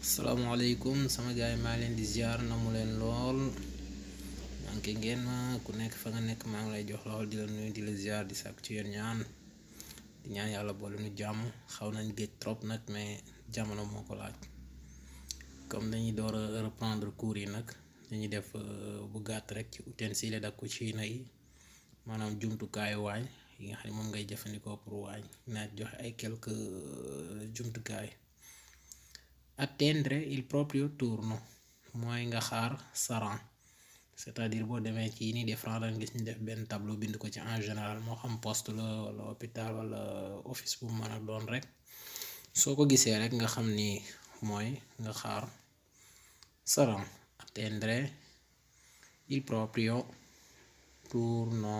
Assalamualaikum sama gaay maa leen di ziar namu leen lool manke ngeen ma ku nekk fa nga nekk maa ngi lay jox lool di la nuyu di la ziar di sàkku ci yéen ñaan di ñaan yàlla boole nu jàmm xaw nañ géej trop nag mais jamono moo ko laaj comme dañuy door a reprendre cours yi nag dañuy def bu gàtt rek ci utensiles da cucina yi maanaam jumtukaayu waañ yi nga xam ne moom ngay jëfandikoo pour waañ naa joxe ay quelques jumtukaay. Attendere il proprio turno mooy nga xaar sa rang c'est-à-dire boo demee ci ni de France danga gis ñu def benn tableau bind ko ci en général moo xam poste la wala hôpital wala office bu mën a doon rek soo ko gisee rek nga xam ni mooy nga xaar sa rang. Attendere il proprio turno.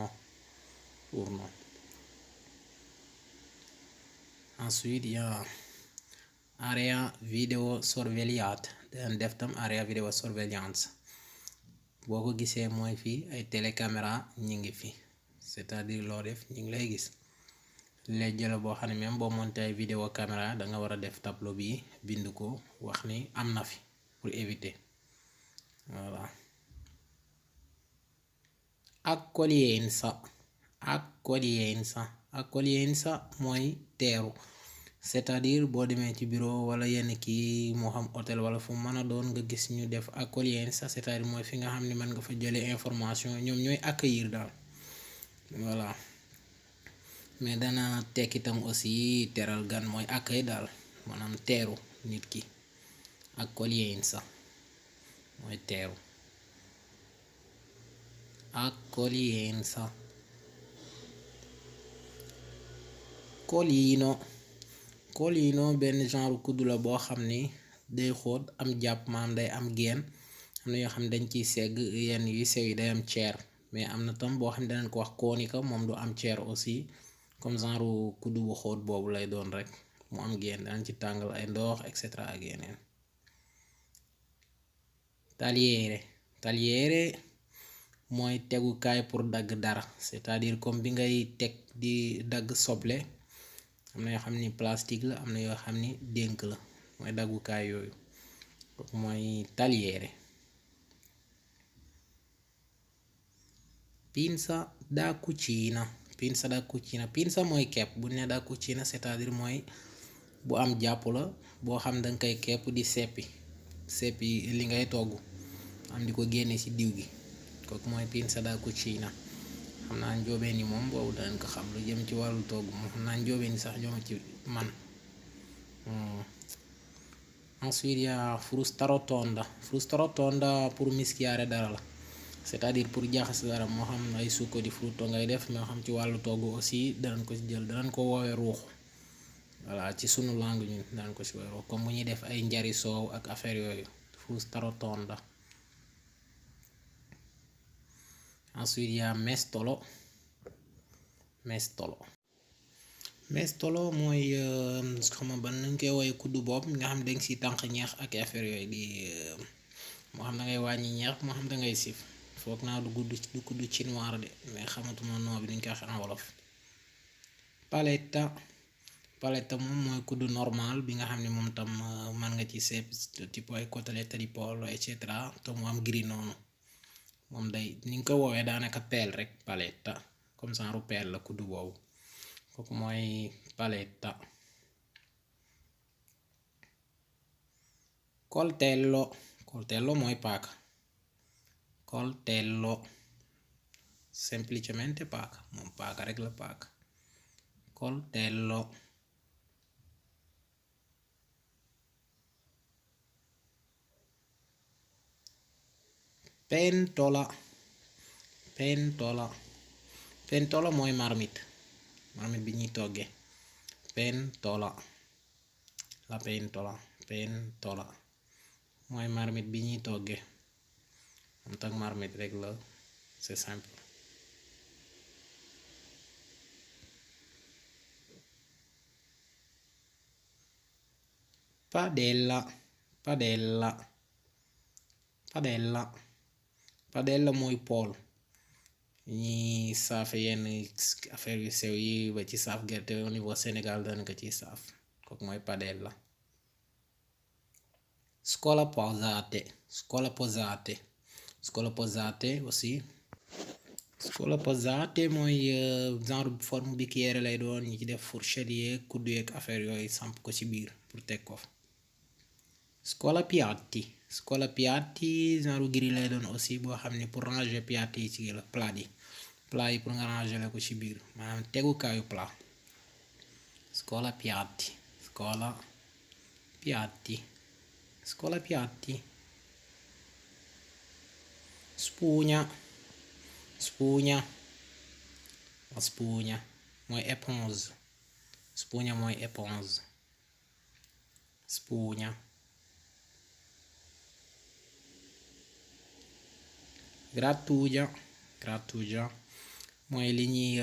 Ensuite il y a area video sorvegliata dañ def tam area video surveillance boo ko gisee mooy fii ay télécaméra ñi ngi fi c'est-à-dire loo def ñi ngi lay gis léegi la boo xam ne même boo monté ay vidéo caméra da nga war a def tableau bi bind ko wax ni am na fi pour éviter voilà. Accoglienza mooy teeru c'est-à-dire boo demee ci bureau wala yenn kii moo xam hôtel wala fu mën a doon nga gis ñu def accoglienza c'est-à-dire mooy fi nga xam ne mën nga fa jëlee information ñoom ñooy accueillir daal voilà mais dana tekki tam aussi teral gan mooy accueil daal maanaam teeru nit ki accoglienza mooy teeru accoglienza. Colino benn genre kuddu la boo xam ni day xóot am jàpp maam day am geen am na yoo xam ne dañ ciy segg yenn yu sew yi day am ceer mais am na tam boo xam ne danañ ko wax konika moom du am ceer aussi comme genre kuddu bu xóot boobu lay doon rek mu am geen danañ ci tàngal ay ndox et cetera ak yeneen. Tagliere mooy tegukaay pour dagg dara c'est-à-dire comme bi ngay teg di dagg soble am na yoo xam ni plastique la am na yoo xam ni dénk la mooy daggukaay yooyu kooku mooy tagliere. Pinza da cucina pinza mooy kepp bu ne da cucina c'est-à-dire mooy bu am jàpp la boo xam danga koy kepp di seppi li ngay togg am di ko génne ci diw gi kooku mooy pinza da cucina. xam naa njóobeen yi moom boobu danañ ko xam lu jëm ci wàllu togg moom xam naa njóobeen yi sax ñoo ci man. Ensuite il y a frusta rotonda pour mischiare dara la c'est-à-dire pour jaxase dara moo xam ay succo di frutto ngay def moo xam ci wàllu togg aussi danañ ko ci jël danañ ko woowee ruux voilà ci sunu langue ñun danañ ko ci woowee ruux comme bu ñuy def ay njari soow ak affaire yooyu frusta rotonda. Ensuite il y a mestolo mooy xama ban nañ koy woowee kuddu boobu nga xam danga si tànq ñeex ak affaire yooyu di moo xam da ngay wàññi ñeex moo xam da ngay siif foog naa du kuddu chinois de mais xamatuma noo bi duñ koy wax en wolof. Paletta moom mooy kuddu normal bi nga xam ne moom tam mën nga ci seep tipo ay côtelette di pollo et cetera te mu am gris noonu moom day ni nga ko woowee daanaka peel rek paletta comme genre peel la kuddu boobu kooku mooy paletta. Coltello mooy paaka coltello semplicemente paaka moom paaka rek la paaka coltello. Pentola mooy marmite bi ñuy toggee pentola mooy marmite bi ñuy toggee moom tak marmite rek la c'est simple. Padella mooy pool ñi saafe yenn affaire yu sew yi ba ci saaf gerte au niveau Sénégal dana ko ciy saaf kooku mooy padella. scola posate aussi. scola posate mooy genre forme bi cuillère lay doon ñi ci def fourchette yeeg kuddu yeeg affaire yooyu samp ko ci biir pour teg ko fa. scola piatti genre grille lay doon aussi boo xam ne pour ranger piatti yi ci la plat yi pour nga ranger la ko ci biir maanaam tegukaayu plat. scola piatti. spugna mooy éponge. grattugia mooy li ñuy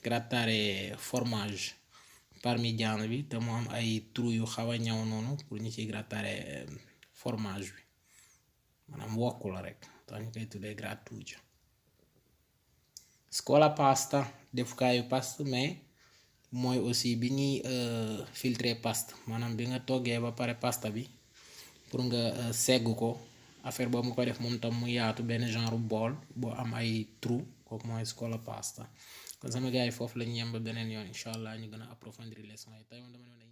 grattare fromage parmigiano bi te mu am ay trou yu xaw a ñaw noonu pour ñu ci grattare fromage bi maanaam wokku la rek tax ñu koy tuddee grattugia. scola pasta defukaayu pasta mais mooy aussi bi ñuy filtrer pasta maanaam bi nga toggee ba pare pasta bi pour nga segg ko affaire boobu nga ko def moom tam mu yaatu benn genre bool boo am ay trou kooku mooy scola pasta. kon sama gars yi foofu la ñu yem ba beneen yoon incha allah ñu gën a approfondir leçon yi tey moom dama ne